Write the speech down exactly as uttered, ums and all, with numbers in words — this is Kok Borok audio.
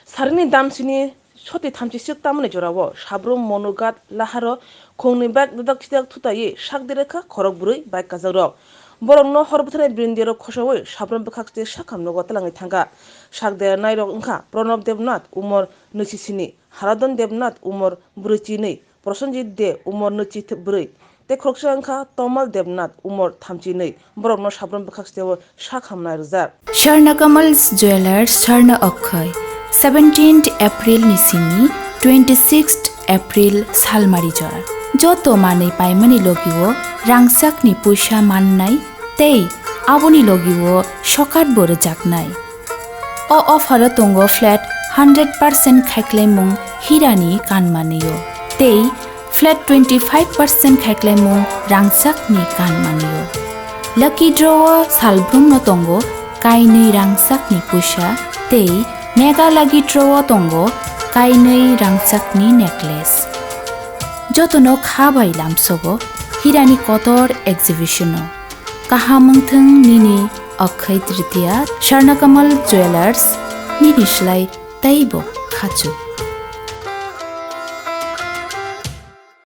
Sarini damsini soti thamchi sik tamani jorao sabrum monugat laharo khongni bag dadak sidak thutaiwi sak dirikha khorok bwrwi bike kajakrok. Borokno hor bwthani brindirok khosawi sabrum bwkhakste sakham nogo twlangwi thangkha. Sak dernairok wngkha Pranab Debnath, umor nwi sisini, Haradon Debnath, umor brwi chinwi, Prosenjit De, umor nwi chi brwi, tei khoroksa wngkha Tomal Debnath, umor thamchi nwi. Borokno sabrum bwkhaksteo sak hamnai rwjak. Swarna Kamal Jewellers, Swarna Akshay, seventeenth April ni simi twenty-sixth April salmari jora. Joto manwi paimani logio rangchakni puisa mannai tei aboni logio sokatbo rwjaknai. O offer o tongo flat hundred percent khaiklaimung hirani kanmanio tei flat twenty-five percent khaiklaimung rangchakni kanmanio. Lucky draw o salbrumno tongo kainwi rangchakni puisa tei mega lucky draw o tongo kainwi rangchakni necklace. Jotono kha bai lamsogo hirani kotor exhibition o. Kaham wngthung nini Akshay Tritiya, Swarna Kamal Jewellers, nini slai teibo khachuk.